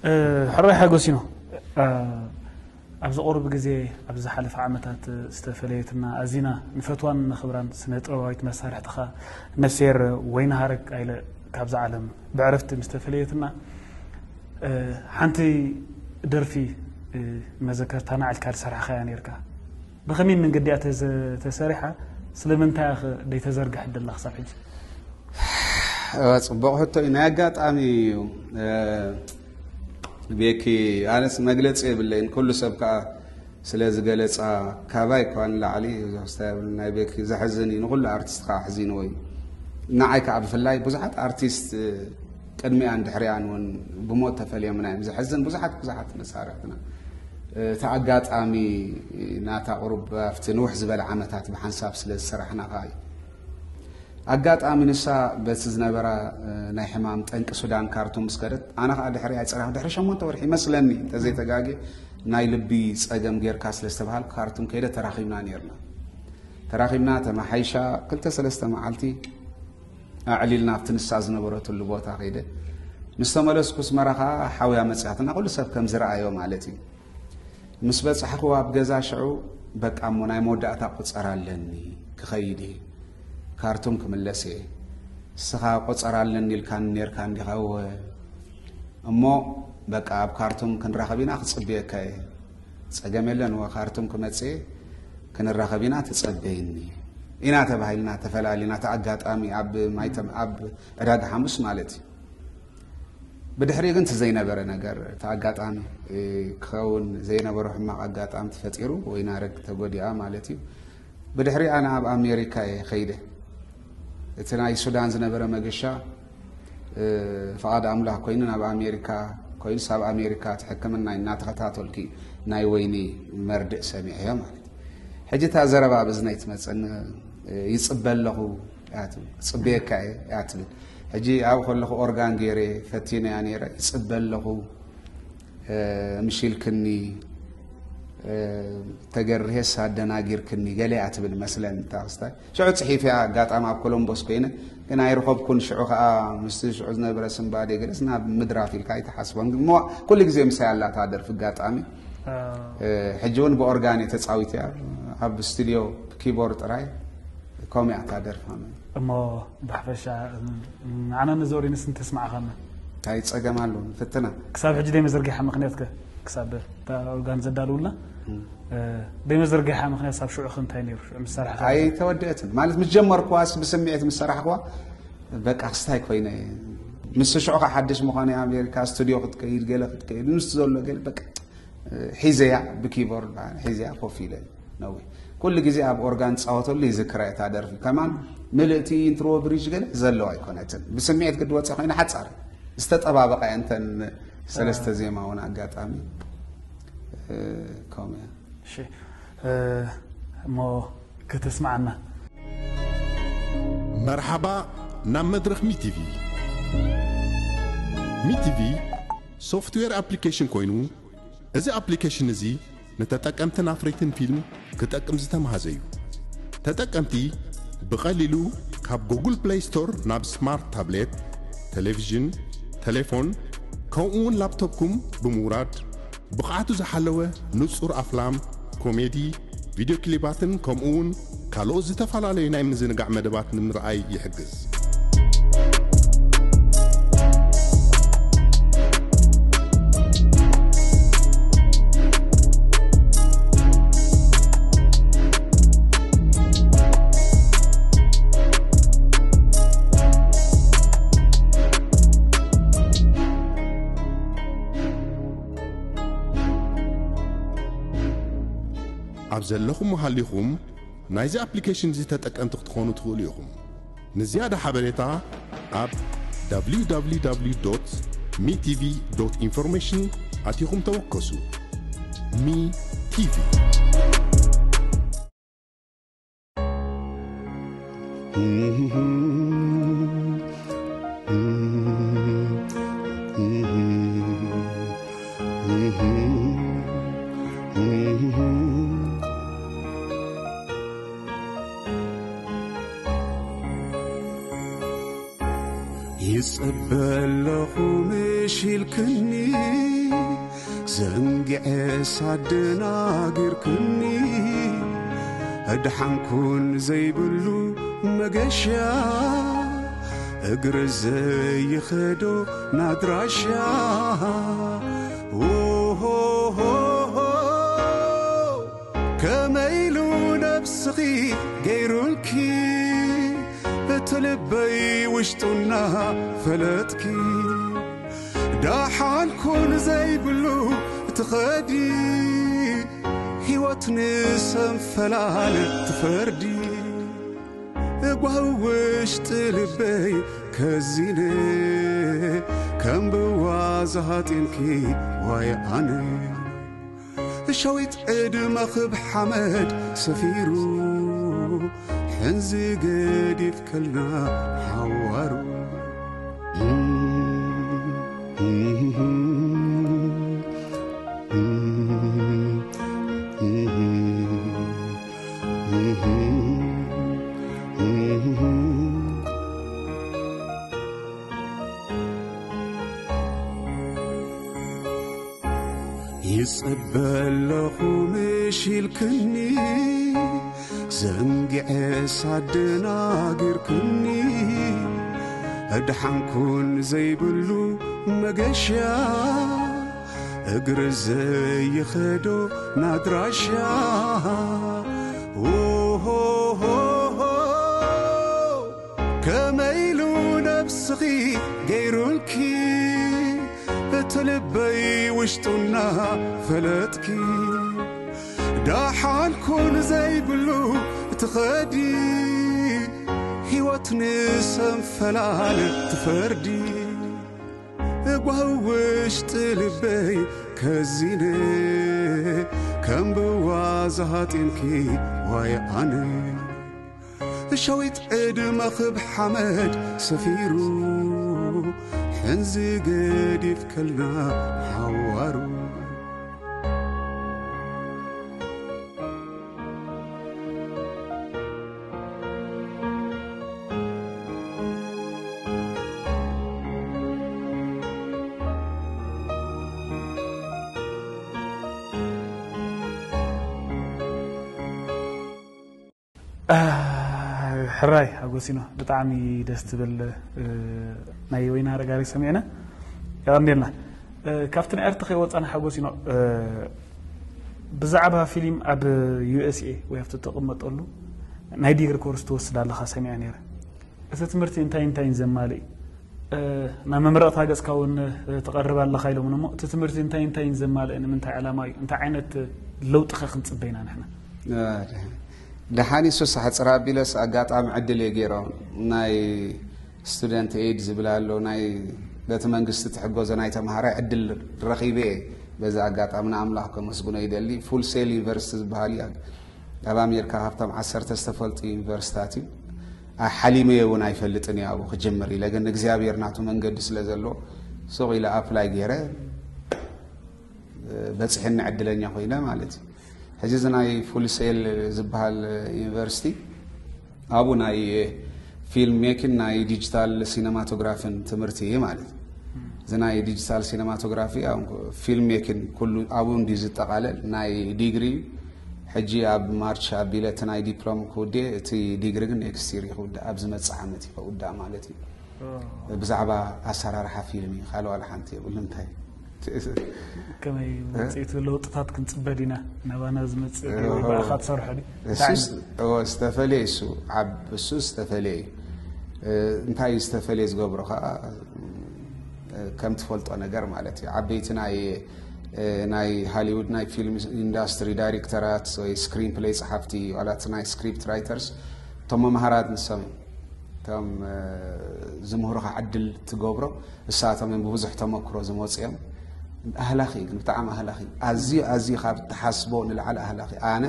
ሕራይ ሓጎሲኖ፣ ኣብዚ ቁሩብ ግዜ፣ ኣብ ዝሓለፈ ዓመታት ዝተፈለየትና፣ ኣዚና ንፈትዋን ነኽብራን ስነ ጥበባዊት መሳርሕትኻ ነፍስሄር ወይንሃረግ ኣይለ ካብዛ ዓለም ብዕረፍቲ ምስ ተፈለየትና፣ ሓንቲ ደርፊ መዘከርታ ናዕልካ ዝሰራሕኻያ ነርካ። ብኸመይ መንገዲ እያ ተዘ- ተሰሪሓ? ስለምንታይ እያ ኸ ደይተዘርግሐት ደላ ክሳብ ሕጂ? እዋ፣ ጽቡቕ ሕቶ እዩ። ናይ ኣጋጣሚ እዩ። ቤኪ፣ ኣነስ መግለጺ የብለይን። ኩሉ ሰብ ከኣ ስለ ዝገለጻ፣ ካባይ እኳ ንላዕሊ፣ ናይ ቤኪ ዘሕዝን እዩ። ንኹሉ ኣርቲስት ከኣ ኣሕዚንዎ እዩ። ንዓይ ከኣ ብፍላይ ብዙሓት ኣርቲስት ቅድሚኣን ድሕሪኣን እውን ብሞት ተፈልዮምና እዮም። ዘሕዝን፣ ብዙሓት ብዙሓት መሳርሕትና። እቲ ኣጋጣሚ ናታ ቁሩብ ኣብቲ ንውሕ ዝበለ ዓመታት ብሓንሳብ ስለ ዝሰራሕና ከኣ እዩ። ኣጋጣሚ ንሳ በቲ ዝነበራ ናይ ሕማም ጠንቂ ሱዳን ካርቱም ምስ ከደት፣ ኣነ ከኣ ድሕሪ ኣይጸናሕ ድሕሪ ሸሞንተ ወርሒ ይመስለኒ እንተዘይተጋግየ ናይ ልቢ ጸገም ጌርካ ስለ ዝተባሃልኩ ካርቱም ከይደ ተራኺብና ኔርና። ተራኺብና ተመሓይሻ ክልተ ሰለስተ መዓልቲ ኣዕሊልና ኣብቲ ንሳ ዝነበረትሉ ቦታ ከይደ ምስ ተመለስኩ ኣስመራ ከኣ ሓውያ መጽያትና ኩሉ ሰብ ከም ዝረኣዮ ማለት እዩ። ምስ በጻሕኩ ኣብ ገዛ ሽዑ በቃ እሞ ናይ መወዳእታ ቁጸራ ኣለኒ ክኸይድ እየ ካርቱም ክምለስ እየ። እስኻ ቁጸራ ኣለኒ ኢልካኒ ኔርካ እንዲኻ እወ እሞ በቃ ኣብ ካርቱም ክንራኸብ ኢና ክጽብየካ እየ። ጸገም የለን እወ ካርቱም ክመጽእ እየ ክንራኸብ ኢና ተጸበይኒ ኢና ተባሂልና ተፈላሊና። እቲ ኣጋጣሚ ኣብ ማይተም ኣብ ዕዳጋ ሓሙስ ማለት እዩ። ብድሕሪኡ ግን እቲ ዘይነበረ ነገር እቲ ኣጋጣሚ ክኸውን ዘይነበሮ ሕማቕ ኣጋጣሚ ተፈጢሩ ወይናረግ ተጎዲኣ ማለት እዩ። ብድሕሪ ኣነ ኣብ ኣሜሪካ እየ ኸይደ። እቲ ናይ ሱዳን ዝነበረ መገሻ ፍቓድ ኣምላኽ ኮይኑ ናብ ኣሜሪካ ኮይኑስ ኣብ ኣሜሪካ እቲ ሕክምና እናተኸታተልኩ ናይ ወይኒ መርድእ ሰሚዐዮ ማለት እዩ። ሕጂ እታ ዘረባ ኣብ እዝነይ ትመፀኒ። ይፅበ ኣለኹ እያ ትብል፣ ክፅበየካ እየ እያ ትብል። ሕጂ ኣብ ከለኹ ኦርጋን ገይረ ፈቲነያ ነይረ። ይፅበ ኣለኹ ምሽ ኢልክኒ ተገርሄስ ኣደናጊርክኒ ገለ እያ ትብል መስለን እታ ክስታይ። ሽዑ ጽሒፈያ ኣጋጣሚ ኣብ ኮሎምቦስ ኮይነ ግን ኣይረኸብኩን። ሽዑ ከኣ ምስቲ ሽዑ ዝነበረ ስንባዴ ገለስ ናብ ምድራፍ ኢልካ ኣይትሓስቦን። ግን እሞ ኩሉ ግዜ ምሳይ ኣላ እታ ደርፊ ኣጋጣሚ። ሕጂ እውን ብኦርጋን እየ ተጻዊተያ ኣብ ስቱድዮ ኪቦርድ ጥራይ ከምኡ እያ እታ ደርፊ። እሞ ብሓፈሻ ንዓና ነዚ ኦዲንስ እንተስማዕኻና እንታይ ጸገም ኣሎ? ንፍትና። ክሳብ ሕጂ ደይ መዘርጊሓ ምኽንያት ከ ክሳብ እታ ኦርጋን ዘዳልውልና ደይ መዘርጊሓ ምኽንያት ሳብ ሽዑ ከ እንታይ ነይሩ? ሽዑ ምስ ሰራሕኻ? ኣይተወደአትን ማለት ምስ ጀመርኩዋስ ብስምዒት ምስ ሰራሕኩዋ በቃ ክስታይ ኮይነ እየ። ምስ ሽዑ ከ ሓድሽ ምዃነ ኣሜሪካ ስቱድዮ ክትከይድ ገለ ክትከይድ ምስ ዘሎ ገለ በቃ ሒዘያ ብኪቦርድ ሒዘያ ኮፍ ኢለ ነዊሕ ኩሉ ግዜ ኣብ ኦርጋን ጻወተሉ ይዝክራ እታ ደርፊ ከማን ምልእቲ ኢንትሮ ብሪጅ ገለ ዘለዋ ኣይኮነትን ብስምዒት ግዲ ወፀ ኮይነ ሓፃር ዝተጠባበቃ እያ እንተን ሰለስተ ዜማ እውን ኣጋጣሚ ከምኡ እያ እሺ እሞ ከተስማዓና መርሓባ ናብ መድረኽ ሚቲቪ ሚቲቪ ሶፍትዌር ኣፕሊኬሽን ኮይኑ እዚ ኣፕሊኬሽን እዚ ንተጠቀምትን ኣፍረይትን ፊልም ክጠቅም ዝተማህዘ እዩ። ተጠቀምቲ ብቐሊሉ ካብ ጉግል ፕለይ ስቶር ናብ ስማርት ታብሌት፣ ቴሌቪዥን፣ ቴሌፎን ከምኡ እውን ላፕቶፕኩም ብምውራድ ብቕዓቱ ዝሓለወ ንጹር ኣፍላም፣ ኮሜዲ፣ ቪድዮ ክሊባትን ከምኡ እውን ካልኦት ዝተፈላለዩ ናይ ምዝንጋዕ መደባት ንምርኣይ ይሕግዝ። ኣብ ዘለኹም ሃሊኹም ናይዚ ኣፕሊኬሽን እዚ ተጠቀምቲ ክትኾኑ ትኽእሉ ኢኹም። ንዝያዳ ሓበሬታ ኣብ www ሚቲቪ ኢንፎርሜሽን ኣቲኹም ተወከሱ። ሚ ቲቪ። ጽበ ኣለኹ ምሽ ኢልክኒ፣ ዘንጊዐ ሳደናጊርክኒ፣ ኣድሓንኩን ዘይብሉ መገሻ፣ እግሪ ዘይኸዶ ናድራሻ። ኦሆሆሆ፣ ከመይ ኢሉ ነብስኺ ገይሩልኪ፣ እቲ ልበይ ውሽጡና ፈለጥኪ። ዳሓን ኩን ዘይብሉ ትኸዲ፣ ህይወት ንሰንፈላል ትፈርዲ። ጓህ ውሽጢ ልበይ ከዚነ፣ ከም ብዋ ዝሃጢንኪ ዋይ ኣነ። ሸዊት ዕድመ ኽብ ሓመድ ሰፊሩ፣ ሕንዚ ገዲፍከልና ሓዋሩ። ይጽበ ኣለኹ ምሽ ኢልክኒ፣ ዘንጊዐ ሳደናጊርክኒ፣ ኣድሓንኩን ዘይብሉ መገሻ፣ እግሪ ዘይኸዶ ናድራሻ። ኦሆሆሆ፣ ከመይ ኢሉ ነብስኺ ገይሩልኪ፣ እቲ ልበይ ውሽጡና ፈለጥኪ። ዳሓን ኩን ዘይብሉ ትኸዲ፣ ህይወት ንሰንፈላል ትፈርዲ። ጓህ ውሽጢ ልበይ ከዚነ፣ ከም ብዋ ዝሃጢንኪ ዋይ ኣነ። ሸዊት ዕድመ ኽብ ሓመድ ሰፊሩ፣ ሕንዚ ገዲፍከልና ሓዋሩ። ሕራይ ሓጎሲኖ፣ ብጣዕሚ ደስ ትብል ናይ ወይኒ ሃረጋሪ ሰሚዕና። የቐንየልና። ካብቲ ናይ ኣርት ከይወፃና ሓጎሲኖ፣ ብዛዕባ ፊልም ኣብ ዩ ኤስ ኤ ወይ ኣብቲ ትቕመጠሉ ናይ ዲግሪ ኮርስ ትወስድ ኣለኻ ሰሚዐ ነይረ። እቲ ትምህርቲ እንታይ እንታይን ዘማልእ እዩ? ናብ መመረቕታ ገጽካ እውን ትቐርብ ኣለኻ ኢሎምኒ እሞ፣ እቲ ትምህርቲ እንታይ እንታይን ዘማልእ ንምንታይ ዕላማ እዩ? እንታይ ዓይነት ለውጢ ኸ ክንጽበ ኢና ንሕና? ደሓን፣ ይሱስ ኣሕጽር ኣቢለስ ኣጋጣሚ ዕድል እየ ገይሮም። ናይ ስቱደንት ኤድ ዝብል ኣሎ፣ ናይ በቲ መንግስቲ ትሕገዞ ናይ ተምሃራይ ዕድል ረኺበ እየ። በዚ ኣጋጣሚ ንኣምላኽ ከመስግኖ ይደሊ። ፉል ሴል ዩኒቨርሲቲ ዝበሃል እዩ። ኣብ ኣሜሪካ ካብቶም ዓሰርተ ዝተፈልጡ ዩኒቨርሲታት እዩ። ሓሊመዮ እውን ኣይፈልጥን እየ ኣብኡ ክጅምር ኢለ፣ ግን እግዚኣብሔር ናቱ መንገዲ ስለ ዘለዎ ሱቕ ኢለ ኣፕላይ ገይረ በፂሐኒ፣ ዕድለኛ ኮይነ ማለት እዩ። ሕጂ እዚ ናይ ፉል ሴል ዝበሃል ዩኒቨርሲቲ ኣብኡ ናይ ፊልም ሜኪን ናይ ዲጂታል ሲነማቶግራፍን ትምህርቲ እዩ ማለት እዩ። እዚ ናይ ዲጂታል ሲነማቶግራፊ ፊልም ሜኪን ኩሉ ኣብኡ እንዲ ዝጠቃለል ናይ ዲግሪ እዩ። ሕጂ ኣብ ማርች ኣቢለ እቲ ናይ ዲፕሎም ክውድእ፣ እቲ ዲግሪ ግን ኔክስት ይር ክውዳእ፣ ኣብ ዝመፅእ ዓመት እዩ ክውዳእ ማለት እዩ። ብዛዕባ ኣሰራርሓ ፊልም እዩ፣ ካልእ ዋላ ሓንቲ የብሉ። እንታይ ከመይ ውፅኢት ለውጥታት ክንፅበ ዲና? ናባና ዝመፅእ ድዩ ወይ ባዕኻ ትሰርሖ ድዩ? እንታይ እሱስ ዓይነት? እወ፣ ዝተፈለየ እሱ ዓብ እሱ ዝተፈለየ እዩ። እ፣ እንታይ እዩ ዝተፈለየ ዝገብሮ ከዓ፣ እ፣ ከም ትፈልጦ ነገር ማለት እዩ። ዓበይቲ ናይ፣ እ፣ ናይ ሃሊውድ ናይ ፊልም ኢንዳስትሪ ዳይሬክተራት ወይ ስክሪን ፕሌይ ጸሓፍቲ ዋላ እቲ ናይ ስክሪፕት ራይተርስ እቶም መምሃራት ንሶም እዮም። እቶም፣ እ፣ ዝምህሩኻ ዕድል ትገብሮ እሳቶም እዮም ብብዙሕ ተመክሮ ዝመፁ እዮም። ኣህላኺ ግን ብጣዕሚ ኣህላኺ፣ ኣዝዩ ኣዝዩ ካብ ትሓስቦ ንላዕሊ ኣህላኺ። ኣነ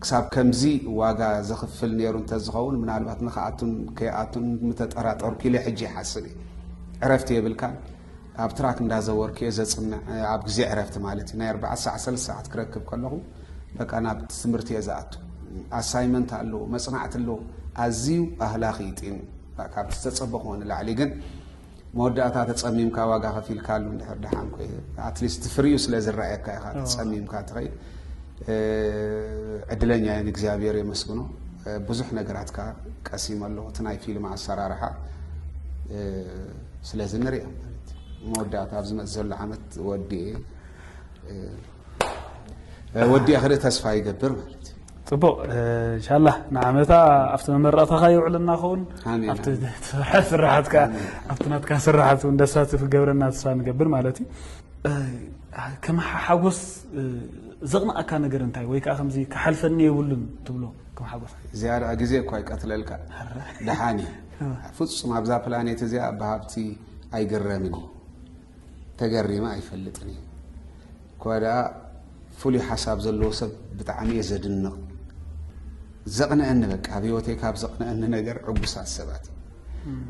ክሳብ ከምዚ ዋጋ ዘኽፍል ነይሩ እንተዝኸውን ምናልባት ንኽኣቱን ከይኣቱን ምተጠራጠርኩ ኢለ ሕጂ ይሓስብ እየ። ዕረፍቲ የብልካን። ኣብ ትራክ እንዳዘወርኩ እየ ዘፅንዕ፣ ኣብ ግዜ ዕረፍቲ ማለት እዩ። ናይ ኣርባዕተ ሰዓት ሰለስተ ሰዓት ክረክብ ከለኹ በቃ ናብ ትምህርቲ እየ ዝኣቱ። ኣሳይመንት ኣለዎ፣ መፅናዕቲ ኣለዎ። ኣዝዩ ኣህላኺ እዩ ጢሙ፣ ካብቲ ዝተፀበኹዎ ንላዕሊ። ግን መወዳእታ ተጸሚምካ ዋጋ ከፊልካሉ እንድሕር ደሓን ኮይ ኣትሊስት ፍሪዩ ስለ ዝረኣየካ ኢኻ ተጸሚምካ ትኸይድ። ዕድለኛ እየ፣ ንእግዚኣብሔር የመስግኖ። ብዙሕ ነገራት ከኣ ቀሲመ ኣለኹ፣ እቲ ናይ ፊልም ኣሰራርሓ። ስለዚ ንሪኦ ማለት እዩ። መወዳእታ ኣብ ዝመጽእ ዘሎ ዓመት ወዲኤ ወዲኤ ክርኢ ተስፋ ይገብር ማለት እዩ። ጽቡቕ። እንሻላ ንዓመታ ኣብቲ መመረቕታኻ ይውዕልና ኸውን። ኣብቲ ስራሓት ከ ኣብቲ ናትካ ስራሓት እውን ደሳትፍ ክገብረና ተስፋ ንገብር ማለት እዩ። ከም ሓጎስ ዘቕንኣካ ነገር እንታይ ወይ ከዓ ከምዚ ክሓልፈኒ የብሉን ትብሎ? ከም ሓጎስ ዝያዳ ግዜ እኳ ይቀትለልካ። ደሓን እዩ። ፍጹም ኣብዛ ፕላኔት እዚኣ ብሃብቲ ኣይግረምን እዩ። ተገሪመ ኣይፈልጥን እዩ። እኳ ደኣ ፍሉይ ሓሳብ ዘለዎ ሰብ ብጣዕሚ እየ ዘድንቕ። ዘቕንአኒ በቃ ኣብ ህይወተይ ካብ ዘቕንአኒ ነገር ዕጉሳት ሰባት።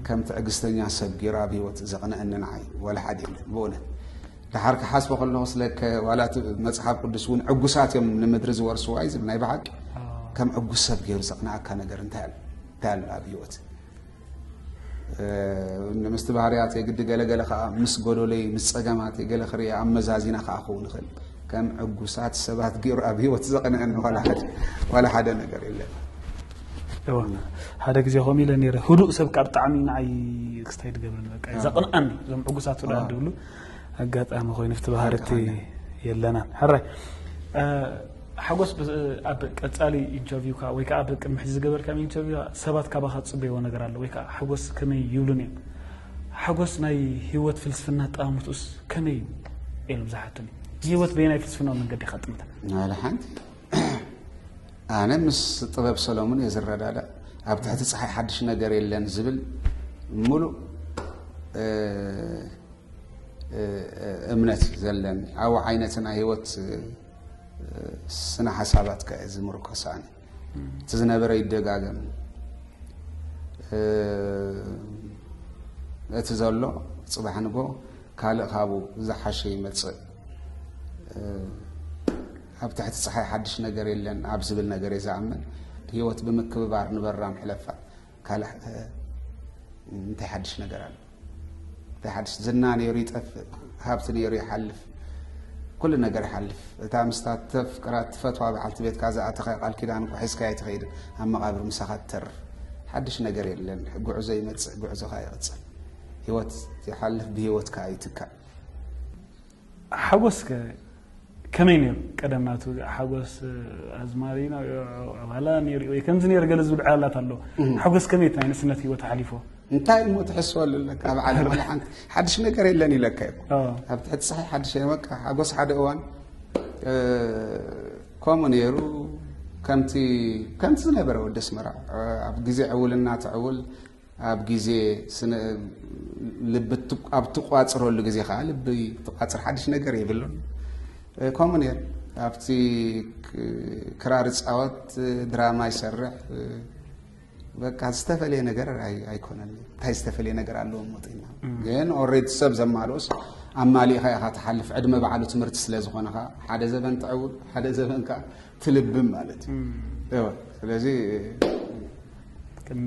ከም ትዕግስተኛ ሰብ ገይሩ ኣብ ህይወት ዘቕንአኒ ንዓይ ወላ ሓደ የለን ብእውነት። ደሓር ክሓስቦ ከለኹ ስለ ዋላ መፅሓፍ ቅዱስ እውን ዕጉሳት እዮም ንምድሪ ዝወርስዋ እዩ ዝብል ናይ ብሓቂ። ከም ዕጉስ ሰብ ገይሩ ዘቕንኣካ ነገር እንታይ ኣሎ እንታይ ኣሎ ኣብ ህይወት? ምስቲ ባህርያት የግዲ ገለገለ ከዓ ምስ ጎዶለይ ምስ ፀገማት ገለ ክርኢ ኣመዛዚና ከዓ ክኸውን ይኽእል። ከም ዕጉሳት ሰባት ገይሩ ኣብ ህይወት ዘቕንዐኒ ዋላ ሓደ ነገር የለን። ሓደ ግዜ ከምኡ ኢለ ነይረ። ህዱእ ሰብ ካብ ብጣዕሚ ንዓይ ክስታይ ትገብርኒ በቃ ዘቕንኣኒ እዞም ዕጉሳት ወዳ ድብሉ ኣጋጣሚ ኮይኑ ፍቲ ባህርቲ የለናን። ሕራይ ሓጎስ ኣብ ቀጻሊ ኢንተርቪውካ ወይ ከዓ ኣብ ቅድሚ ሕጂ ዝገበርካ ኢንተርቪው ሰባት ካባኻ ዝፅበይዎ ነገር ኣሎ ወይ ከዓ ሓጎስ ከመይ ይብሉን እዮም? ሓጎስ ናይ ህይወት ፍልስፍና ኣጠማምትኡስ ከመይ እዩ ኢሎም ዝሓቱኒ። ንህይወት በየናይ ፍልስፍናዊ መንገዲ ኢኻ ጥምታ? ናለ ሓንቲ ኣነ ምስ ጥበብ ሰሎሙን እየ ዝረዳዳእ። ኣብ ትሕቲ ፀሓይ ሓድሽ ነገር የለን ዝብል ሙሉእ እምነት ዘለኒ ኣብኡ ዓይነት ናይ ህይወት ስነ ሓሳባት ከ ዝምርኮስ ኣነ እቲ ዝነበረ ይደጋገም እቲ ዘሎ ፅባሕ ንጎ ካልእ ካብኡ ዝሓሸ ይመፅእ ኣብ ትሕቲ ፀሓይ ሓድሽ ነገር የለን ኣብ ዝብል ነገር እየ ዝኣምን። ህይወት ብምክብባር ንበራም ሕለፋ ካልእ እንታይ ሓድሽ ነገር ኣሎ? እንታይ ሓድሽ ዝና ነይሩ ይጠፍእ፣ ሃብቲ ነይሩ ይሓልፍ፣ ኩሉ ነገር ይሓልፍ። እታ ምስታ ተፍቅራ ትፈትዋ በዓልቲ ቤትካ ዝኣተኻ ቃል ኪዳን እኮ ሒዝካ ኣይትኸይድን፣ ኣብ መቓብር ምሳኻ ትተርፍ። ሓድሽ ነገር የለን። ጉዕዞ ይመጽእ፣ ጉዕዞኻ ይቕጽል። ህይወት ይሓልፍ፣ ብህይወትካ ይትካእ። ሓጎስ ከ ከመይ ነይሩ? ቀደም ናቱ ሓጎስ ኣዝማሪ ኣባላ ነይሩ ወይ ከምዚ ነይሩ ገለ ዝብል ዕላላት ኣሎ። ሓጎስ ከመይ ናይ ንእስነት ህይወት ሓሊፎ? እንታይ እሞ ትሕስበሉ ኣለካ ኣብ ዓለም ወላ ሓንቲ ሓድሽ ነገር የለን ኢለካ እዩ። ኣብ ትሕቲ ፀሓይ ሓድሽ በቃ ሓጎስ ሓደ እዋን ከምኡ ነይሩ። ከምቲ ከምቲ ዝነበረ ወዲ ኣስመራ ኣብ ግዜ ዕውልና ትዕውል ኣብ ግዜ ልቢ ኣብ ትቋፅረሉ ግዜ ከዓ ልቢ ትቋፅር ሓድሽ ነገር የብሉን። ከምኡ ነይሩ ኣብቲ ክራር ፃወት ድራማ ይሰርሕ በቃ ዝተፈለየ ነገር ኣይኮነን። እንታይ ዝተፈለየ ነገር ኣለዎ ሞጢና ግን ኦሬዲ ሰብ ዘማልኦስ ኣማሊእኻ ኢኻ ትሓልፍ ዕድመ በዓሉ ትምህርቲ ስለ ዝኾነኻ ሓደ ዘበን ትዕውል ሓደ ዘበን ከዓ ትልብም ማለት እዩ። ስለዚ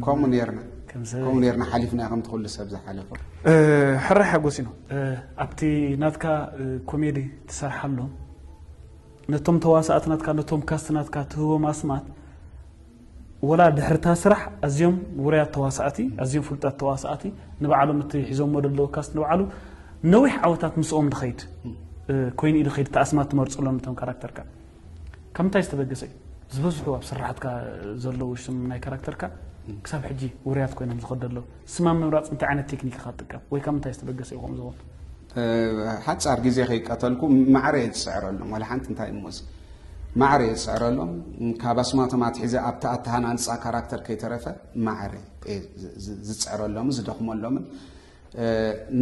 ከምኡ ነርና ከምኡ ነርና ሓሊፍና ከምቲ ኩሉ ሰብ ዝሓለፎ። ሕራይ ሓጎስ ኢና ኣብቲ ናትካ ኮሜዲ ትሰርሓሎም ነቶም ተዋሳእቲ ናትካ ነቶም ካስት ናትካ ትህቦም ኣስማት ወላ ድሕርታ ስራሕ ኣዝዮም ውሩያት ተዋሳእቲ ኣዝዮም ፍሉጣት ተዋሳእቲ ንባዕሎም እቲ ሒዞሞ ደለዉ ካስት ንባዕሉ ነዊሕ ዓወታት ምስኦም ድኸይድ ኮይኑ እዩ ድኸይድ እቲ ኣስማት ትመርፅሎም እቶም ካራክተርካ ካብ ምንታይ ዝተበገሰ እዩ ዝበዝሑ ኣብ ስራሓትካ ዘለዉ ሽም ናይ ካራክተርካ ክሳብ ሕጂ ውሩያት ኮይኖም ዝኸዱ ኣለዉ ስማም ምምራፅ እንታይ ዓይነት ቴክኒክ ኢኻ ትጥቀም ወይ ካብ ምንታይ ዝተበገሰ እዩ ከምኡ ዝኸውን ሓፃር ግዜ ከይቀተልኩ ማዕረ እየ ዝፅዕረሎም ዋላ ሓንቲ እንታይ እሞስ ማዕረ እየ ዝፅዕረሎም ካብ ኣስማቶም ኣትሒዘ ኣብቲ ኣተሃናንፃ ካራክተር ከይተረፈ ማዕረ ዝፅዕረሎምን ዝደኽመሎምን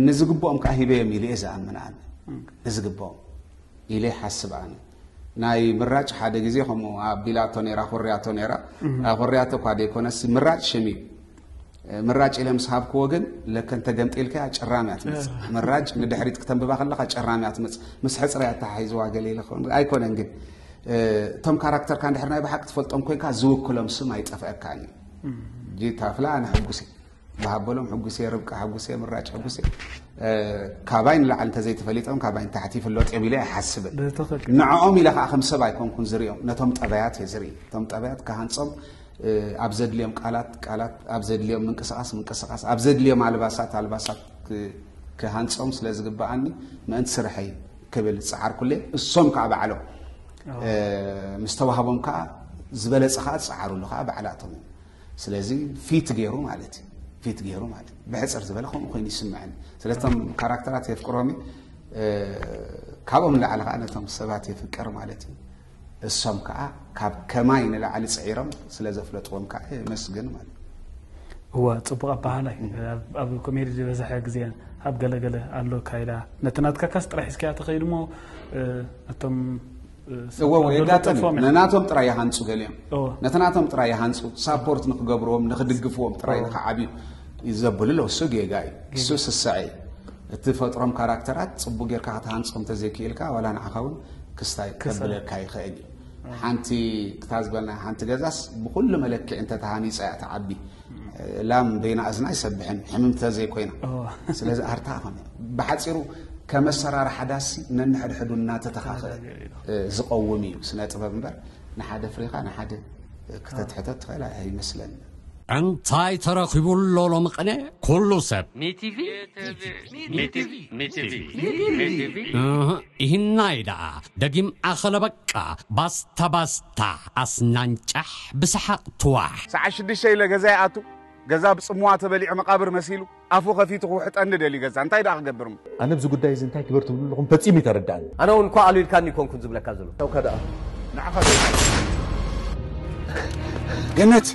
ንዝግብኦም ከዓ ሂበዮም ኢለ እየ ዝኣምን ኣነ ንዝግብኦም ኢለ ይሓስብ ኣነ ናይ ምራጭ ሓደ ግዜ ከምኡ ኣቢላቶ ነራ ኮርያቶ ነራ ኮርያቶ እኳ ደይኮነስ ምራጭ ሽም እዩ ምራጭ ኢለ ምስ ሃብክዎ ግን ለከ እንተገምጢልካ ጭራም እያ ትመፅእ። ምራጭ ንድሕሪት ክተንብባ ከለካ ጭራም እያ ትመፅእ። ምስ ሕፅሪ እያ ተሓሒዝዋ ገለ ኢለ ክኸውን ኣይኮነን ግን እቶም ካራክተርካ እንድሕር ናይ ብሓቂ ትፈልጦም ኮይንካ ዝውክሎም ስም ኣይጠፍአካን እዩ። ጂታ ፍላ ኣነ ሕጉስ እየ። ብሃበሎም ሕጉሴ፣ ርብቃ ሕጉሴ፣ ምራጭ ሕጉሴ፣ እ፣ ካባይ ንላዕሊ እንተዘይተፈሊጦም ካባይ ንታሕቲ ይፍለጡ እዮም ኢለ ኣይሓስብን። ንዕኦም ኢለ ከዓ ከም ሰብ ኣይኮንኩን ዝርእዮም፣ ነቶም ጠባያት እየ ዝርኢ። እቶም ጠባያት ክሃንጾም፣ እ፣ ኣብ ዘድልዮም ቃላት ቃላት፣ ኣብ ዘድልዮም ምንቅስቃስ ምንቅስቃስ፣ ኣብ ዘድልዮም ኣልባሳት ኣልባሳት ክ-፣ ክሃንጾም ስለ ዝግብኣኒ፣ ምእንቲ ስርሐይ ክብል ዝጸዓርኩለ፣ እሶም ከዓ ባዕሎም፣ እ፣ ምስ ተዋህቦም ከዓ ዝበለጸ ከዓ ዝጸዓሩሉ ከዓ ባዕላቶም እዮም። ስለዚ ፊት ገይሩ ማለት እዩ። ፊት ገይሩ ማለት እዩ። ብሕጽር ዝበለ ከምኡ ኮይኑ ይስምዐኒ። ስለቶም ካራክተራት የፍቅሮም እዩ። እ፣ ካብኦም ንላዕሊ ከዓ ነቶም ሰባት የፍቅር ማለት እዩ። እሶም ከዓ ካብ ከማይ ንላዕሊ ጽዒሮም ስለ ዘፍለጥዎም ከዓ የመስግን ማለት እዩ። እዋ፣ ጽቡቕ ኣበሃህላይ። ኣብ፣ ኣብ ኮሜዲ ዝበዝሐ ግዜ ኣብ ገለገለ ኣሎ ካይዳ ነቲ ናትካ ካስ ጥራሕ ሒዝካያ ትኸይድ እሞ፣ እ፣ ነቶም፣ እ፣ ሰብ እዎ፣ እዎ፣ ኣብ ዘሎ የጋጥም እዩ። ጠፍኦም እዮም። ነናቶም ጥራይ ይሃንጹ ገሊኦም። እዎ። ነቲ ናቶም ጥራይ ይሃንጹ፣ ሳፖርት ንክገብርዎም፣ ንክድግፍዎም ጥራይ እዎ። ንክዓብዩ እዩ ዘብሉ ኣለዉ። እሱ ጌጋ እዩ። እሱ ጌጋ። ስስዐ እዩ። እትፈጥሮም ካራክተራት ጽቡቅ ጌርካ ክትሃንጾም እንተዘይክኢልካ፣ ዋላ ንዓኻ እውን ክስታይ ክስታይ። ከብለካ ይኽእል እዩ። እዎ። ሓንቲ ክታ ዝበልና ሓንቲ ገዛስ ብኩሉ መለክዒ እንተተሃኒጻ እያ ትዓቢ። ላም በይና እዝና ኣይሰብሕን፣ ሕምምቲ ተዘይኮይና። እዎ። ስለዚ ኣርታ ኾነ። ብሓጺሩ፣ ከም ኣሰራርሓ ዳሲ ነንሕድሕዱ እናተተኻኸለ፣ እ፣ ዝቐውም እዩ ስነ ጥበብ እምበር፣ ንሓደ ፍሪኻ ንሓደ ክተትሕቶ ትኽእል ኣይመስለኒ። እንታይ ተረኺቡ ኣሎ ሎሚ ቅነ? ኩሉ ሰብ ሚቲቪ፣ ሚቲቪ፣ ሚቲቪ፣ ሚቲቪ። እህ፣ ይህናይ ደኣ ደጊም ኣኸለ በቃ። ባስታ ባስታ ኣስናንጫሕ ብሰሓቕ ትዋሕ። ሰዓት ሽዱሽተ ኢለ ገዛ ይኣቱ። ገዛ ብጽምዋ ተበሊዑ መቓብር መሲሉ ኣፉ ከፊቱ ክውሕጠኒ ደልዩ ገዛ። እንታይ ደኣ ክገብር እሞ? ኣነ ኣብዚ ጉዳይ እዚ እንታይ ትገብር ትብሉ ኣለኹም ፈጺሙ ይተረዳእኒ። ኣነ እውን እኮ ኣሉ ኢልካኒ ይኮንኩን ዝብለካ ዘሎ። ተውካ ደኣ። ንዓኻ ገነት፣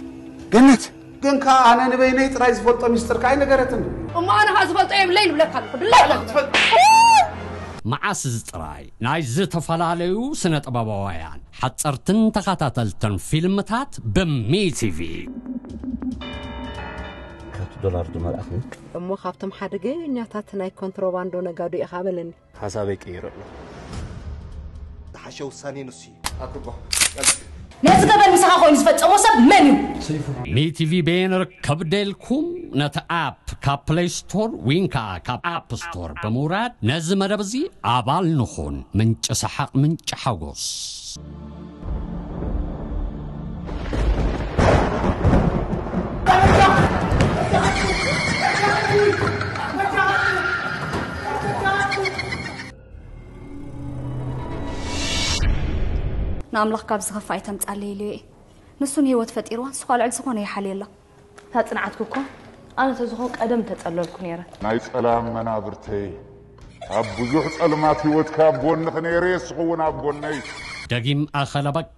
ገነት፣ ግን ከኣ ኣነ ንበይነይ ጥራይ ዝፈልጦ ሚስጥር ከኣ ኣይነገረትን። እሞ ኣነ ከኣ ዝፈልጦ የብለይን እብለካ ኣለኹ። ድላይ ኢለ። መዓስ እዚ ጥራይ ናይ ዝተፈላለዩ ስነ ጥበባውያን ሓጸርትን ተኸታተልትን ፊልምታት ብሚቲቪ። ካት ዶላር ዶ መልኣኽኒ? እሞ ካብቶም ሓደገኛታት ናይ ኮንትሮባንዶ ነጋዶ ኢኻ በለኒ። ሓሳበይ ቀይረ ኣለኹ። ዝሓሸ ውሳኔ ንሱ እዩ። ኣክቦ፣ ቀልሲ። ነዚ ገበን ምሳኻ ኮይኑ ዝፈጸሞ ሰብ መን እዩ? ሰይፉ። ሚቲቪ በየን ርከብ ደልኩም ነቲ ኣፕ ካብ ፕለይ ስቶር ዊን ከኣ ካብ ኣፕ ስቶር ብምውራድ ነዚ መደብ እዚ ኣባል ንኹን። ምንጪ ሰሓቕ፣ ምንጪ ሓጎስ። ንኣምላኽ ካብ ዝኸፍእ ኣይተምጻለይ ኢለዮ እየ። ንሱ ንህይወት ፈጢርዋ፣ ንሱ ኸኣ ልዕሊ ዝኾነ ይሓልየላ። እታ ጽንዓትኪ እኮ ኣነ ተዝኾን ቀደም ተጸለልኩ ነይረ። ናይ ጸላም መናብርተይ፣ ኣብ ብዙሕ ጸልማት ህይወትካ ኣብ ጎንኺ ነይረ፣ ንስኺ እውን ኣብ ጎነይ። ደጊም ኣኸለ በቃ፣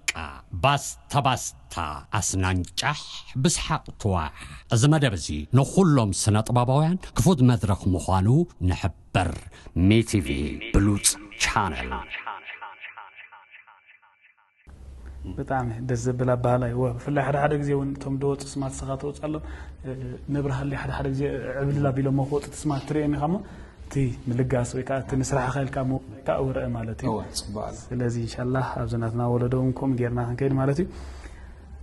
ባስታ ባስታ፣ ኣስናንጫሕ ብስሓቕ ትዋሕ። እዚ መደብ እዚ ንኹሎም ስነ ጥበባውያን ክፉት መድረኽ ምዃኑ ንሕበር። ሚቲቪ ብሉጽ ቻነል። ብጣዕሚ ደስ ዘብል ኣባህላ እዩ። ወ-፣ ብፍላይ ሓደ ሓደ ግዜ እውን እቶም ዝወፁ ስማት ስኻ ተወፅኣሎም፣ እ፣ ነብርሃለይ ሓደ ሓደ ግዜ ዕብልል ኣቢሎሞ ክወፁ እቲ ስማት ትርእዮም ኢኻ እሞ፣ እቲ ምልጋስ ወይ ከዓ እቲ ንስራሕኻ ኢልካ ምውፋይ ከዓ ውርአ ማለት እዩ። እወ፣ ፅቡቅ ኣሎ። ስለዚ ኢንሻላህ ኣብዚ ናትና ወለዶ እውን ከምኡ ጌርና ክንከይድ ማለት እዩ።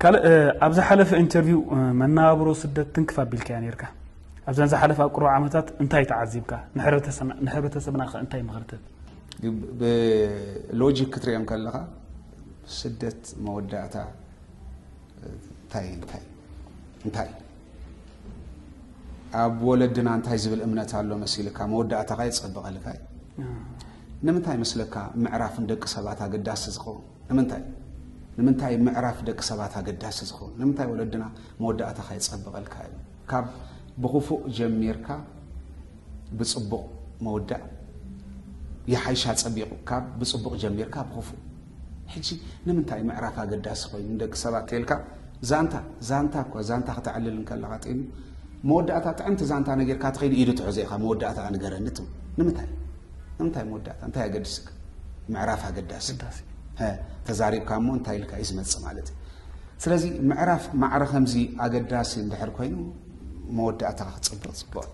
ካልእ፣ እ፣ ኣብ ዝሓለፈ ኢንተርቪው፣ እ፣ መነባብሮ ስደት ትንክፍ ኣቢልካያ ኔርካ። ኣብዘን ዝሓለፋ ኣብ ቅሩብ ዓመታት እንታይ ተዓዚብካ? ንሕብረተሰብና፣ ንሕብረተሰብና ከ እንታይ ምኽሪ ትህብ? ብ-፣ ብሎጂክ ክትሪኦም ከለኻ ስደት መወዳእታ እንታይ፣ እንታይ፣ እንታይ? ኣብ ወለድና እንታይ ዝብል እምነት ኣሎ መሲልካ? መወዳእታኻ የጸብቐልካ እዩ። ኣዎ። ንምንታይ መስለካ ምዕራፍ ንደቂ ሰባት ኣገዳሲ ዝኸውን? ንምንታይ? ንምንታይ ምዕራፍ ደቂ ሰባት ኣገዳሲ ዝኸውን? ንምንታይ ወለድና መወዳእታኻ የጸብቐልካ እዩ? ካብ ብኽፉእ ጀሚርካ ብጽቡቕ መወዳእ ይሓይሽ ኣጸቢቑ፣ ካብ ብጽቡቕ ጀሚርካ ብኽፉእ። ሕጂ ንምንታይ ምዕራፍ ኣገዳሲ ኮይኑ ንደቂ ሰባት ተልካ ዛንታ፣ ዛንታ እኳ፣ ዛንታ ከተዕልል እንከለኻ ጢኑ፣ መወዳእታ ጥዕምቲ ዛንታ ነጊርካ ትኸይድ ኢዱ ትሕዞ ኢኻ፣ መወዳእታ ንገረኒ ትብል። ንምንታይ? ንምንታይ መወዳእታ? እንታይ ኣገድስካ? ምዕራፍ ኣገዳሲ። ኣገዳሲ። ሀ፣ ተዛሪብካ እሞ እንታይ ኢልካ እዩ ዝመጽእ ማለት እዩ። ስለዚ ምዕራፍ ማዕረ ከምዚ ኣገዳሲ እንድሕር ኮይኑ መወዳእታ ክጽብቕ ጽቡቕ እዩ።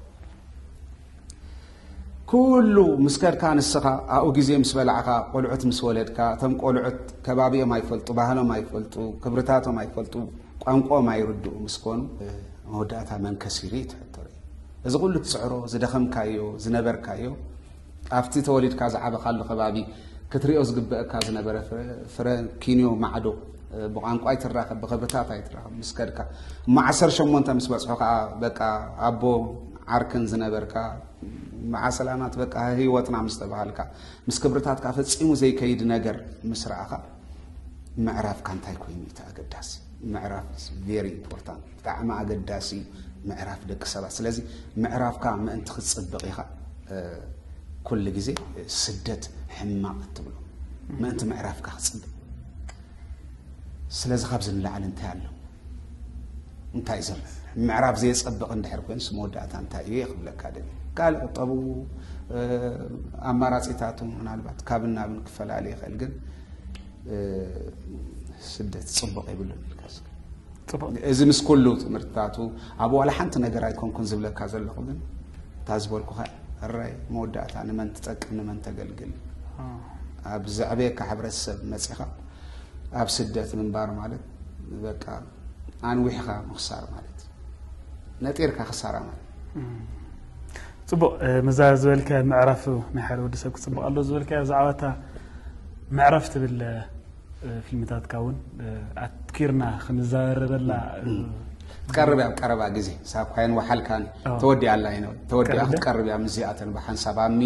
ኩሉ ምስ ከድካ ንስኻ ኣብኡ ግዜ ምስ በላዕካ፣ ቆልዑት ምስ ወለድካ፣ እቶም ቆልዑት ከባቢኦም ኣይፈልጡ፣ ባህሎም ኣይፈልጡ፣ ክብርታቶም ኣይፈልጡ፣ ቋንቋኦም ኣይርድኡ ምስ ኮኑ፣ መወዳእታ መን ከሲሩ እዩ እቲ ሕቶ ርኢ። እዚ ኩሉ ትጽዕሮ፣ ዝደኸምካዮ፣ ዝነበርካዮ፣ ኣብቲ ተወሊድካ ዝዓበኻሉ ከባቢ ክትሪኦ ዝግበአካ ዝነበረ ፍረ፣ ፍረ ኪንዮ ማዕዶ፣ ብቋንቋ ኣይትራኸብ፣ ብኽብርታት ኣይትራኸብ ምስ ከድካ። እሞ ዓሰርተ ሸሞንተ ምስ በጽሑ ከኣ በቃ ኣቦ ዓርክን ዝነበርካ፣ መዓ ሰላማት በቃ ህይወትና ምስ ተባሃልካ፣ ምስ ክብርታትካ ፈጺሙ ዘይከይድ ነገር ምስ ረኣኻ፣ ምዕራፍካ እንታይ ኮይኑ እቲ ኣገዳሲ? ምዕራፍ is very important፣ ብጣዕሚ ኣገዳሲ እዩ ምዕራፍ ደቂ ሰባት። ስለዚ ምዕራፍካ ምእንቲ ክትጽብቕ ኢኻ፣ እ፣ ኩሉ ግዜ ስደት ሕማቕ እትብሎ፣ ምእንቲ ምዕራፍካ ክትጽብቕ። ስለዚ ካብዚ ንላዕሊ እንታይ ኣሎ? እንታይ እዩ ዘሎ? ምዕራፍ ዘየጸብቕ እንድሕር ኮይኑስ መወዳእታ እንታይ እዩ ክብለካ ደልየ። ካልእ ቁጠቡ፣ እ፣ ኣማራጺታቱ ምናልባት ካብን ናብን ክፈላለ ይኽእል፣ ግን፣ እ፣ ስደት ጽቡቕ የብሉን ኢልካ እስከ። ጽቡቕ። እዚ ምስ ኩሉ ትምህርትታቱ ኣብ ዋላ ሓንቲ ነገር ኣይኮንኩን ዝብለካ ዘለኹ፣ ግን እታ ዝበልኩኻ፣ ሕራይ መወዳእታ ንመን ትጠቅም ንመን ተገልግል? አ። ኣብ ዘዕበየካ ሕብረተሰብ መጺኻ ኣብ ስደት ምንባር ማለት በቃ ኣንዊሕኻ ምኽሳር ማለት፣ ነጢርካ ክሳራ ማለት። እም። ጽቡቕ፣ እ፣ ምዛ ዝበልካዮ ምዕራፍ ናይ ሓደ ወዲ ሰብ ክጽብቕ ኣሎ ዝበልካዮ ብዛዕባ እታ ምዕራፍ ትብል፣ እ፣ ፊልምታትካ እውን፣ እ፣ ኣትኪርና ክንዛረበላ፣ እ፣ እም። ትቀርብ እያ ኣብ ቀረባ ግዜ፣ ሳብ ካይን ወሓልካን ኣዎ። ተወዲኣ ኣላ እዩ። ተወዲኣ ቀረብ እያ? ክትቀርብ እያ ምስዚኣተን ብሓንሳብ ኣሚ፣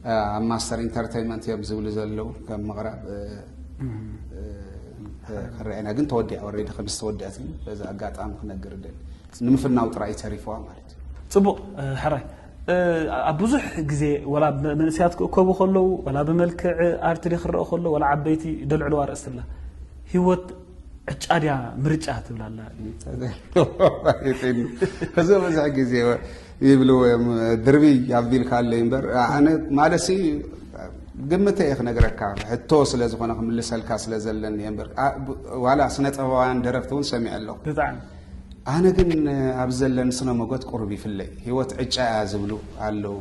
እ፣ ኣብ ማስተር ኢንተርቴይንመንት እዮም ዝብሉ ዘለዉ ከም ምቕራብ፣ እ፣ እም። እ፣ እ፣ ክረአና ግን ተወዲኣ፣ ኦልሬዲ ከም ዝተወደአት ግን በዚ ኣጋጣሚ ክነግር እደሊ። ንምፍናው ጥራይ ተሪፍዋ ማለት እዩ። ጽቡቕ፣ እ፣ ሕራይ። እ፣ ኣብ ብዙሕ ግዜ ወላ ብ-፣ መንእሰያት ክእከቡ ከለዉ፣ ወላ ብመልክዕ ኣርት ድየ ክረአ ከሎ፣ ወላ ዓበይቲ ደልዕልዋ ኣርእስቲ ኣላ። ህይወት ዕጫ ድያ ምርጫ ትብል ኣላ። እዚ ብዙሕ ግዜ ይብልዎ እዮም፣ ድርብይ ኣቢልካ ኣለይ እምበር፣ ኣነ ማለትሲ ግምተ እየ ክነግረካ፣ ሕቶ ስለ ዝኾነ ክምልሰልካ ስለ ዘለኒ እየ እምበር፣ ኣ-፣ ብ-፣ ዋላ ስነ ጥበባውያን ደረፍቲ እውን ሰሚዐ ኣለኹ። ብጣዕሚ። ኣነ ግን ኣብ ዘለኒ ስነ መጎት ቁሩብ ይፍለይ። ህይወት ዕጫ እያ ዝብሉ ኣለዉ።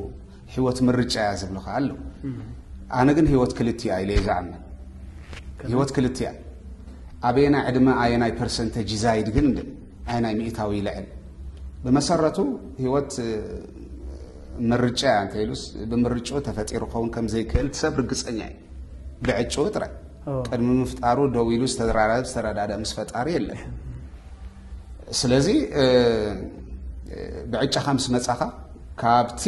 ህይወት ምርጫ እያ ዝብሉ ከኣ ኣለዉ። እም። ኣነ ግን ህይወት ክልቲኣ ኢለ እየ ዝኣምን። ከመይ? ህይወት ክልቲኣ። ኣበየናይ ዕድመ ኣየናይ ፐርሰንተጅ ይዛይድ ግን እንደ ኣየናይ ሚእታዊ ይልዕል? ብመሰረቱ ህይወት፣ እ፣ ምርጫ እያ እንተ ኢሉስ ብምርጭኡ ተፈጢሩ ክኸውን ከም ዘይክእል እቲ ሰብ ርግጸኛ እዩ። ብዕጭኡ ጥራይ። ኦ። ቅድሚ ምፍጣሩ ደው ኢሉ ዝተዘራረበ ዝተረዳድአ ምስ ፈጣሪ የለን። ስለዚ፣ እ፣ ብዕጫኻ ምስ መጻኻ፣ ካብቲ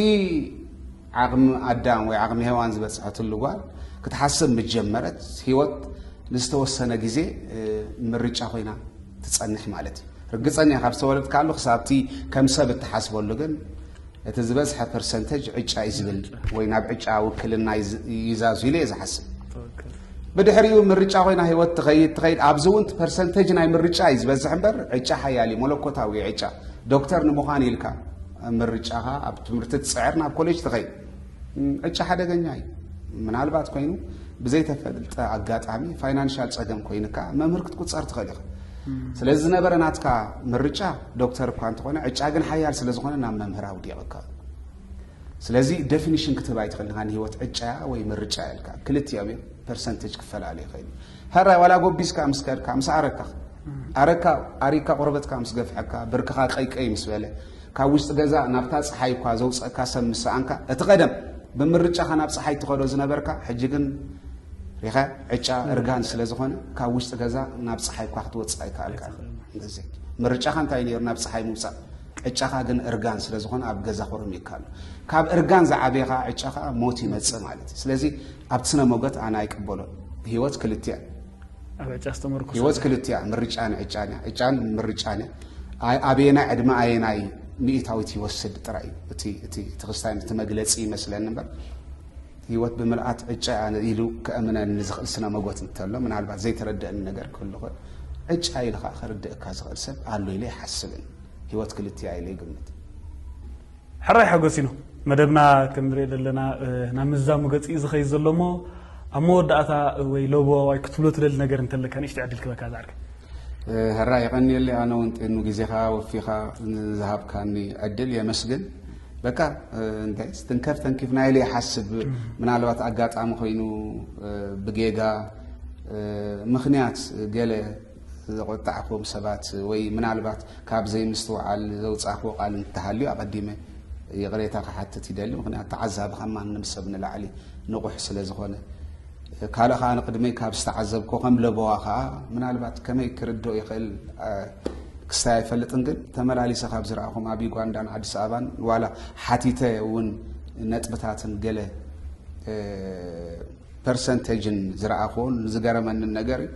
ዓቕሚ ኣዳም ወይ ዓቕሚ ሄዋን ዝበጽሐትሉ ጓል ክትሓስብ ምስ ጀመረት፣ ህይወት ንዝተወሰነ ግዜ፣ እ፣ ምርጫ ኮይና ትጸንሕ ማለት እዩ። ርግጸኛ ካብ ዝተወለድካሉ ክሳብቲ ከም ሰብ እትሓስበሉ ግን፣ እቲ ዝበዝሐ ፐርሰንተጅ ዕጫ እዩ ዝብል ወይ ናብ ዕጫ ውክልና ይዝ-፣ ይዛዙ ኢለ እየ ዝሓስብ። ትክክል። ብድሕሪኡ ምርጫ ኮይና ህይወት ትኸይድ፣ ትኸይድ። ኣብዚ እውን እቲ ፐርሰንተጅ ናይ ምርጫ እዩ ዝበዝሕ እምበር፣ ዕጫ ሓያል እዩ፣ መለኮታዊ እዩ ዕጫ። ዶክተር ንምዃን ኢልካ ምርጫኻ ኣብ ትምህርቲ ትጽዕር፣ ናብ ኮሌጅ ትኸይድ። እም፣ ዕጫ ሓደገኛ እዩ። ምናልባት ኮይኑ ብዘይተፈልጠ ኣጋጣሚ ፋይናንሻል ጸገም ኮይንካ መምህር ክትቁጸር ትኽእል ኢኻ። እም። ስለዚ ዝነበረ ናትካ ምርጫ ዶክተር እኳ እንተኾነ፣ ዕጫ ግን ሓያል ስለ ዝኾነ ናብ መምህር ኣውዲቕካ። ስለዚ ዴፊኒሽን ክትህብ ኣይትኽእልን ኢኻ ንህይወት ዕጫ ወይ ምርጫ ኢልካ። ክልቲኦም እዮም፣ ፐርሰንቴጅ ክፈላለ ይኽእል እዩ። ሕራይ ዋላ ጎቢዝካ ምስ ከድካ፣ ምስ ኣረካ፣ ኣረካ ኣሪካ ቆርበትካ ምስ ገፍሐካ፣ ብርክኻ ቀይቀይ ምስ በለ፣ ካብ ውሽጢ ገዛ ናብታ ጸሓይ እኳ ዘውጸእካ ሰብ ምስ ሰኣንካ፣ እቲ ቀደም ብምርጫኻ ናብ ጸሓይ ትኸዶ ዝነበርካ፣ ሕጂ ግን ሪኻ ዕጫ እርጋን ስለ ዝኾነ፣ ካብ ውሽጢ ገዛ ናብ ጸሓይ እኳ ክትወጽእ ኣይከኣልካን። ኣይትኽእልን። እንደዚ። ምርጫኻ እንታይ ነይሩ? ናብ ጸሓይ ምውጻእ። ዕጫኻ ግን እርጋን ስለ ዝኾነ ኣብ ገዛ ኮርሚካ ኣሎ። ካብ እርጋን ዝዓበየ ኸዓ ዕጫ ኸዓ ሞት ይመጽእ ማለት እዩ። ስለዚ ኣብቲ ስነ ሞገት ኣነ ኣይቅበሎን። ህይወት ክልቲኣ። ኣብ ዕጫ ዝተመርኮሰ ህይወት ክልቲኣ፣ ምርጫን ዕጫን እያ። ዕጫን ምርጫን እያ። ኣይ-፣ ኣበየናይ ዕድመ ኣየናይ ሚእታዊት ይወስድ ጥራይ እዩ። እቲ፣ እቲ፣ እቲ ክስታይ፣ እቲ መግለጺ ይመስለኒ እምበር፣ ህይወት ብምልኣት ዕጫ እያ ኢሉ ከእምነኒ ዝኽእል ስነ ሞገት እንተሎ፣ ምናልባት ዘይተረድአኒ ነገር ክህሉ ይኽእል። ዕጫ ኢሉ ኸዓ ከርድእካ ዝኽእል ሰብ ኣሎ ኢለ ኣይሓስብን። ህይወት ክልቲኣ ኢለ ይግምት። ሕራይ ሓጎሲኖ፣ መደብና ከም ንሪኦ ዘለና፣ እ፣ ናብ ምዛሙ ገጽ እዩ ዝኸይድ ዘሎ እሞ፣ ኣብ መወዳእታ ወይ ሎቦ ወይ ክትብሎ ትደሊ ነገር እንተለካ ንእሽቶ ዕድል ክበካ ዝዓርከይ። እ፣ ሕራይ የቐንየለይ፣ ኣነ እውን ጥኑ ግዜኻ ወፊኻ ንዝሃብካኒ ዕድል የመስግን። በቃ እንታይ ስትንከፍ ተንኪፍና ኢለ ይሓስብ። ምናልባት ኣጋጣሚ ኮይኑ ብጌጋ ምኽንያት ገለ ዘቆጣዕኩም ሰባት ወይ ምናልባት ካብ ዘይምስትውዓል ዘውፃእክዎ ቃል እንተሃልዩ ኣቐዲመ ይቕሬታ ክሓትት ይደሊ። ምኽንያቱ ተዓዛቢ ከማን ንሰብ ንላዕሊ ንቑሕ ስለ ዝኾነ። ካልእ ከዓ ንቅድመይ ካብ ዝተዓዘብኮ ከም ለበዋ ከዓ ምናልባት ከመይ ክርድኦ ይኽእል ክስታይ ኣይፈልጥን፣ ግን ተመላሊሰ ካብ ዝረኣኹም ኣብ ዩጋንዳን ኣዲስ ኣበባን ዋላ ሓቲተ እውን ነጥብታትን ገለ ፐርሰንቴጅን ዝረኣኹን ዝገረመንን ነገር እዩ።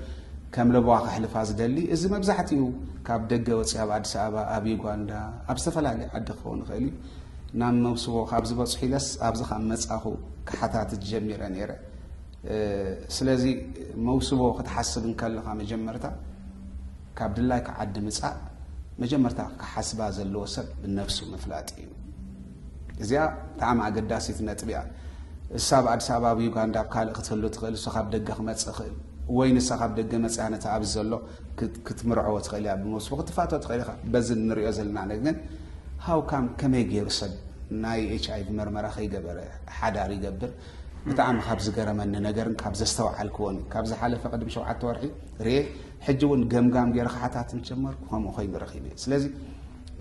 ከም ለበዋ ከሕልፋ ዝደሊ፣ እዚ መብዛሕትኡ ካብ ደገ ወፂ ኣብ ኣዲስ ኣበባ፣ ኣብ ዩጋንዳ፣ ኣብ ዝተፈላለዩ ዓዲ ክኸውን ይኽእል እዩ። ናብ መውስቦ ካብ ዝበፅሑ ኢለስ ኣብዚ ካብ መፃኹ ክሓታትት ጀሚረ ነይረ። ስለዚ መውስቦ ክትሓስብ እንከለኻ መጀመርታ ካብ ድላይካ ዓዲ ምፃእ መጀመርታ ክሓስባ ዘለዎ ሰብ ነብሱ ምፍላጥ እዩ። እዚኣ ብጣዕሚ ኣገዳሲት ነጥቢ እያ። እሳ ኣብ ኣዲስ ኣበባ ኣብ ዩጋንዳ ኣብ ካልእ ክትህሉ ትኽእል፣ እሱ ካብ ደገ ክመፅእ ይኽእል ወይ ንሳ ካብ ደገ መፅያ ነቲ ኣብዚ ዘሎ ክትምርዕዎ ትኽእል እያ። ብመስቦ ክትፋቶ ትኽእል ኢኻ። በዚ እንሪኦ ዘለና ነገር ግን ሃውካም ከመይ ገይሩ ሰብ ናይ ኤች ኣይቪ መርመራ ከይገበረ ሓዳር ይገብር? ብጣዕሚ ካብ ዝገረመኒ ነገርን ካብ ዘስተውዓልክዎን እዩ። ካብ ዝሓለፈ ቅድሚ ሸውዓተ ወርሒ ርኤ ሕጂ እውን ገምጋም ገይረ ክሓታትን ጀመርኩ፣ ከምኡ ኮይኑ ረኺበ። ስለዚ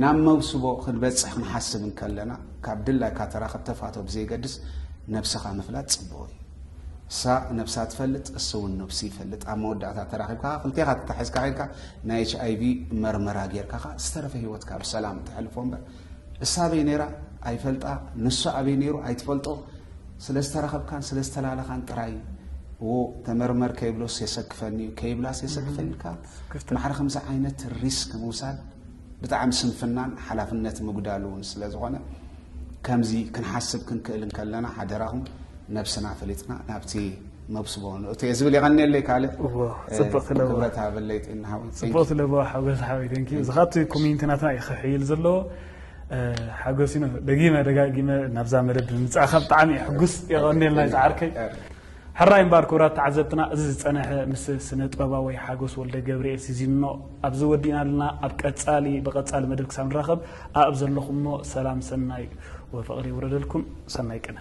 ናብ መውስቦ ክንበፅሕ ክንሓስብ እንከለና ካብ ድላይካ ተራኸብ ተፋቶ ብዘይገድስ ነብስኻ ምፍላጥ ፅቡቕ እዩ። እሳ ነብሳ ትፈልጥ፣ እሱ እውን ነብሱ ይፈልጥ። ኣብ መወዳእታ ተራኺብካ ክልቴኻ ተታሒዝካ ከይድካ ናይ ኤች ኣይቪ መርመራ ጌርካ ከዓ ዝተረፈ ህይወትካ ብሰላም ተሕልፎ እምበር እሳ ኣበይ ነይራ ኣይፈልጣ፣ ንሱ ኣበይ ነይሩ ኣይትፈልጦ። ስለ ዝተረኸብካን ስለ ዝተላለኻን ጥራይ ዎ ተመርመር ከይብሎስ የሰክፈኒ እዩ ከይብላስ የሰክፈኒ ኢልካ ማዕረ ከምዚ ዓይነት ሪስክ ምውሳድ ብጣዕሚ ስንፍናን ሓላፍነት ምጉዳል እውን ስለ ዝኾነ ከምዚ ክንሓስብ ክንክእል እንከለና ሓደራኹም ነብስና ፈሊጥና ናብቲ መብስቦ ንእቶ እየ ዝብል የቐንየለይ። ካልእ እዎ፣ ጽብቕቲ ለበዋ። ክብረት ሃበለይ ጤና ሃወይ። ጽብቕቲ ለበዋ ሓጎስ ሓወይ፣ thank you። እዚ ካብቲ ኮሚኒቲ ናትና እዩ ክሕይል ዘለዎ። እ፣ ሓጎስ እዩ። ደጊመ ደጋጊመ ናብዛ መደብ ብምምጻእካ ብጣዕሚ እየ ሕጉስ። የቐንየልና እዩ ዝዓርከይ። ሕራይ እምበኣር ክቡራት ተዓዘብትና፣ እዚ ዝጸንሐ ምስ ስነ ጥበባዊ ሓጎስ ወልደ ገብርኤል ሲዚኖ ኣብዚ ወዲእና ኣለና። ኣብ ቀጻሊ፣ ብቐጻሊ መደብ ክሳብ ንራኸብ፣ ኣእብ ዘለኹሞ ሰላም ሰናይ ወፍቕሪ ይውረደልኩም። ሰናይ ቅነ።